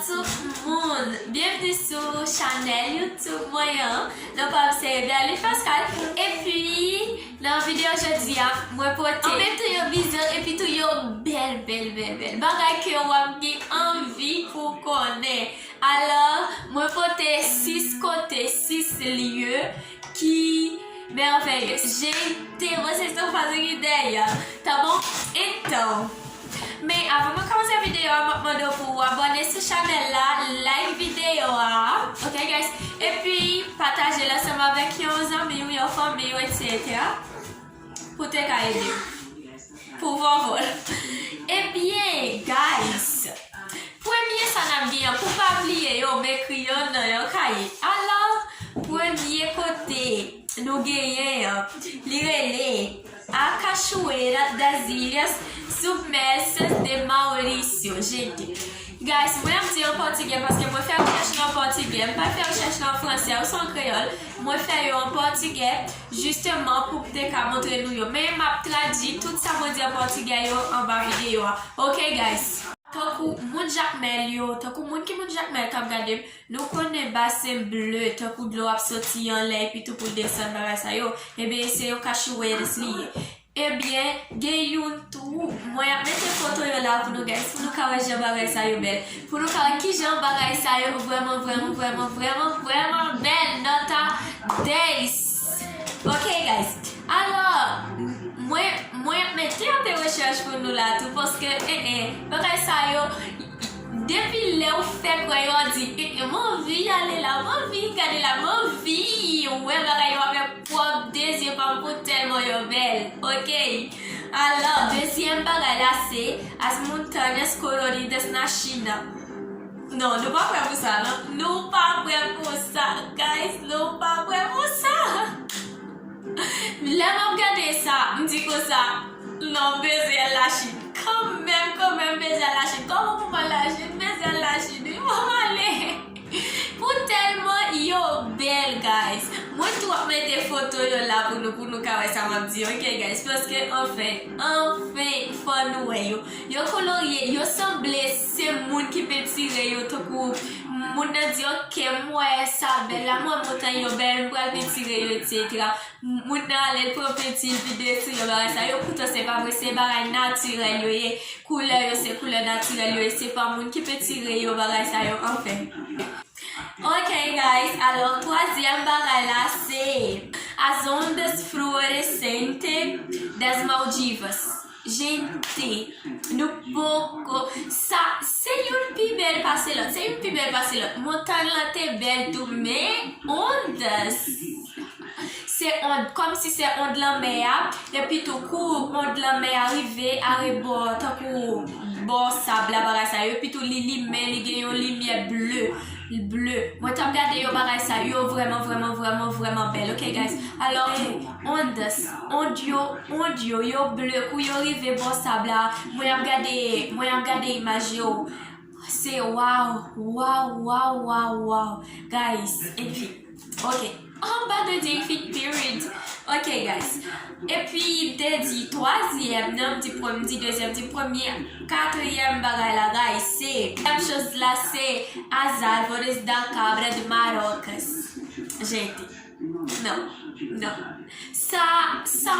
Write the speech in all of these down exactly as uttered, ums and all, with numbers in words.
Tout moun, byenvni sou chanèl YouTube mwen an. Non pa m se Berline Pascal. Epi, nan videyo jodi a, mwen pote anpil tou yo bizan epi tou yo bèl, bèl, bèl, bèl. Bagay ke w ap gen anvi pou konnen. Alò, mwen pote sis kote, sis lye ki mèvèyez. Gente, vocês estão fazendo ideia, tá bom? Então, men avan mwen kòmanse videyo a, m ap mande w pou w abòne sou chanèl la, like videyo a, ok guys? Epi pataje l ansanm avèk yon zanmi w, yon fanmi w, et cetera. Pou te ka ede m. Pou vòvò l. Ebyen, guys, premye sa n ap gen an, pou pa bliye yo, m ekri yo nan yon kaye. Alò, premye kote nou genyen an, li rele A Cachoeira das Ilhas Submersas de Maurício, gente. Guys, mwen ap di an pòtigè paske mwen fè rechèch nan pòtigè. M pa fè rechèch nan fransè ou se an kreyòl. Mwen fè yo an pòtigè, jisteman, pou m te ka montre nou yo. Men m ap tradui tout sa mwen di an pòtigè yo anba videyo a. Ok, guys? Tankou moun Jakmèl yo, tankou moun ki moun Jakmèl k ap gade m, nou konnen basen ble, tankou dlo ap soti anlè epi tou pou l desann, bagay sa yo, ebyen, se yon cachoeiras li ye. Ebyen, gen youn tou. Mwen ap mete foto yo la pou nou, guys, pou nou ka wè jan bagay sa yo bèl. Pou nou ka wè kijan bagay sa yo vrèman, vrèman, vrèman, vrèman, vrèman bèl. Nota dez. Ok, guys. Alò, mwen, mwen ap mete anpil rechèch pou nou la tou, paske, eh, eh, bagay sa yo, depi lè w fè kwè yo, w di, eh, eh, m anvi ale la, m anvi gade la, m anvi wè bagay yo avèk pwòp de zye pa m pou tèlman yo bèl. Ok. Alò, dezyèm bagay la se As Montanhas Coloridas na China. Non, nou pa prè pou sa, non. Nou pa prè pou sa, guys. Nou pa prè pou sa. Lè m ap gade sa, m di konsa, non, m bezwen al Lachin. Kanmenm, kanmenm, m bezwen al Lachin. Kòman pou m al Lachin? M bezwen al Lachin, wi, pou m ale. Pou tèlman yo bèl, guys. Mwen tou ap mete foto yo la pou nou, pou nou ka wè sa m ap di, ok, guys? Paske, anfen, anfen, fò nou wè yo. Yo kolorye, yo sanble se moun ki pentire yo, tankou moun nan di, ok, m wè sa bèl la, m wè montay yo bèl, m pral pentire yo, et cetera. Moun nan ale, l pran penti, l vide sou yo, bagay sa yo, poutan se pa vre, se bagay natirèl yo ye. Koulè yo se koulè natirèl yo ye, se pa moun ki pentire yo, bagay sa yo, anfen. Ok, guys, alò, twazyèm bagay la se As Ondas Fluorescentes das Maldivas. Gente, nou poko, sa, se youn pi bèl pase lòt, se youn pi bèl pase lòt. Montay lan te bèl tou, men ondas. Se ond, kòmsi se ond lanmè a, epi tou kou ond lanmè a rive arebò, tankou bò sab la, bagay sa yo, epi tou li limen, li gen yon limyè ble, ble. Mwen t ap gade yo, bagay sa yo vrèman, vrèman, vrèman, vrèman bèl, ok, guys? Alò, eh, ondas, ond yo, ond yo, yo ble, kou yo rive bò sab la, mwen ap gade, mwen ap gade imaj yo. Se waw, waw, waw, waw, waw. Guys, epi, ok. Anba de di fit period. Ok, guys. Epi, m te di twazyèm nan, m di premye, m di dezyèm, m di premye, katriyèm bagay la, guys, se, menm choz la, se As Árvores da Cabra de Marocas. Gente. Non, non. Sa, sa,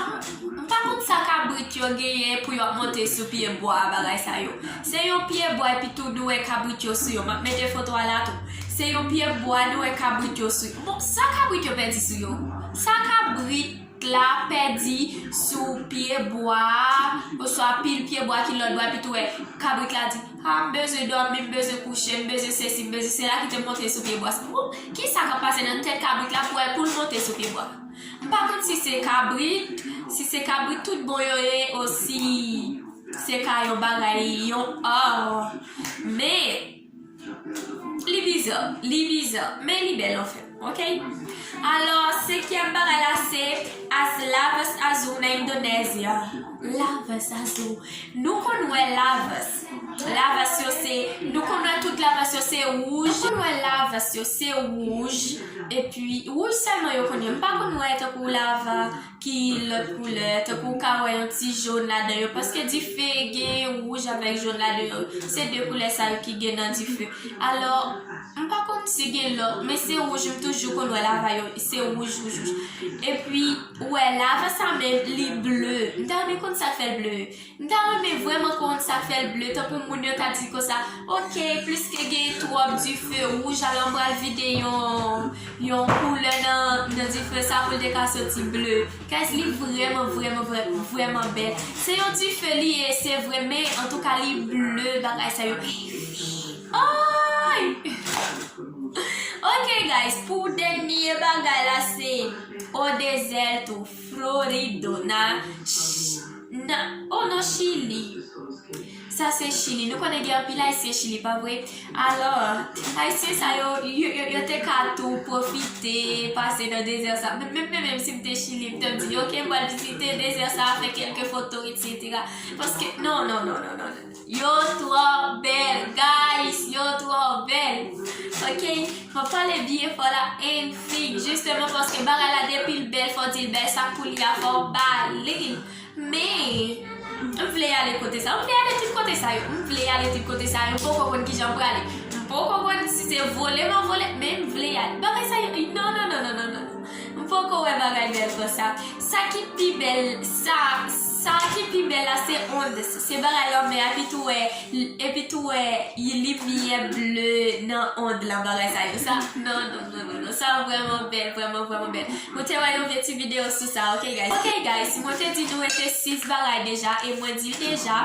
m pa konn sa kabrit yo genyen pou yo ap monte sou pye bwa a, bagay sa yo. Se yon pye bwa epi tou nou wè kabrit yo sou yo. M ap mete foto a la tou. Se yon pye bwa nou wè kabrit yo sou yo. Bon, sa kabrit yo pèdi sou yo? Sa kabrit la pèdi sou pye bwa a, oswa pil pye bwa ki lòt bwa, epi tou wè kabrit la di, a, m bezwen dòmi, m bezwen kouche, m bezwen sesi, m bezwen sela, kite m monte sou pye bwa sa. Bon, kisa k ap pase nan tèt kabrit la pou wè pou l monte sou pye bwa? M pa konn si se kabrit, si se kabrit tout bon yo ye, osi se ka yon bagay, yon ar. Men, li biza, li biza, men li bèl anfen, ok? Alò, senkyèm bagay la se As Lavas Azul na Indonézia. Lavas azul. Nou konn wè lavas. Lavas yo se, nou konn wè tout lavas yo se wouj. Nou konn wè lavas yo se wouj. Epi, wouj sèlman yo konn yo. M pa konn wè tankou lava lòt koulè, tankou w ka wè yon ti jòn ladan yo, paske dife gen wouj avèk jòn ladan yo, se de koulè sa yo ki gen nan dife. Alò, m pa konn si gen lòt, men se wouj, m toujou konn wè lava yo, se wouj, wouj, wouj. Epi, ou wè lava sa menm, li ble. M ta renmen konn sa k fè l ble. M ta renmen vrèman konn sa k fè l ble, tankou moun yo ta di konsa, ok, pliske gen twòp dife wouj, alò m pral vide yon, yon koulè nan, nan dife sa pou l te ka soti ble. Guys, li vrèman, vrèman, vrèman, vrèman bèl. Se yon dife li ye, se vre, men antouka li ble, bagay sa yo. Ay! Ok, guys, pou dènye bagay la, se o deserto, Florido, na, na, oh non, Chili. Sa se Chili. Nou konnen gen anpil Ayisyen Chili, pa vre? Alò, Ayisyen sa yo, yo, yo, yo te ka tou pwofite, pase nan dezè sa. Men, men, men, menm si m te Chili, m te di, ok, m pral vizite dezè sa, fè kèlke foto, et cetera. Paske, non, non, non, non, non. Yo twò bèl, guys, yo twò bèl. Ok, m ap pale byen fò la, anfen, jisteman, paske bagay la depi l bèl, fò w di l bèl, sa k pou li a, fò w ba li l. Men, m vle ale kote sa, m vle ale tout kote sa yo, m vle ale tout kote sa yo, m poko konn kijan m prale. M poko konn si se vole m ap vole, men m vle ale. Bagay sa yo, non, non, non. M poko wè bagay bèl konsa. Sa ki pi bèl, sa, sa ki pi bèl la, se ond, se bagay lanmè a, epi tou wè, epi tou wè limyè ble nan ond lan, bagay sa yo. Sa, non, non, non, non, non. Sa vrèman bèl, vrèman, vrèman bèl. Mwen te wè yon vye ti videyo sou sa, ok, guys? Ok, guys, mwen te di nou rete sis bagay deja, e mwen di l deja.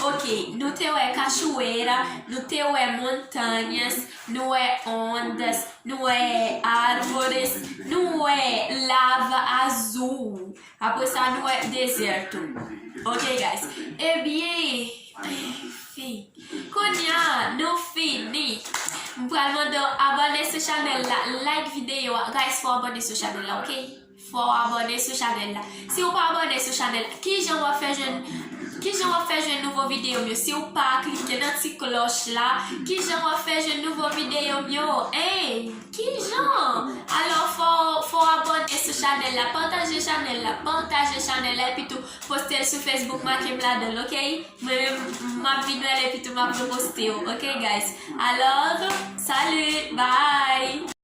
Ok, nou te wè cachoeira, nou te wè montañas, nou wè ondas, nou wè árvores, nou wè lava azul. Apre sa, nou wè deserto. Ok, guys. Ebyen, anfen. Kounye a, nou fini. M pral mande w abòne sou chanèl la, like videyo a. Guys, fò w abòne sou chanèl la, ok? Fò w abòne sou chanèl la. Si w pa abòne sou chanèl la, kijan w ap fè jwenn, kijan w ap fè jwenn nouvo videyo m yo? Si w pa klike nan ti klòch la, kijan w ap fè jwenn nouvo videyo m yo? Hey, kijan? Alò, fò, fò w abòne sou chanèl la, pataje chanèl la, pataje chanèl la, epi tou poste l sou Facebook, make m ladan l, ok? Mwen menm, m ap vin wè l, epi tou m ap reposte yo, ok, guys? Alò, salut, bye!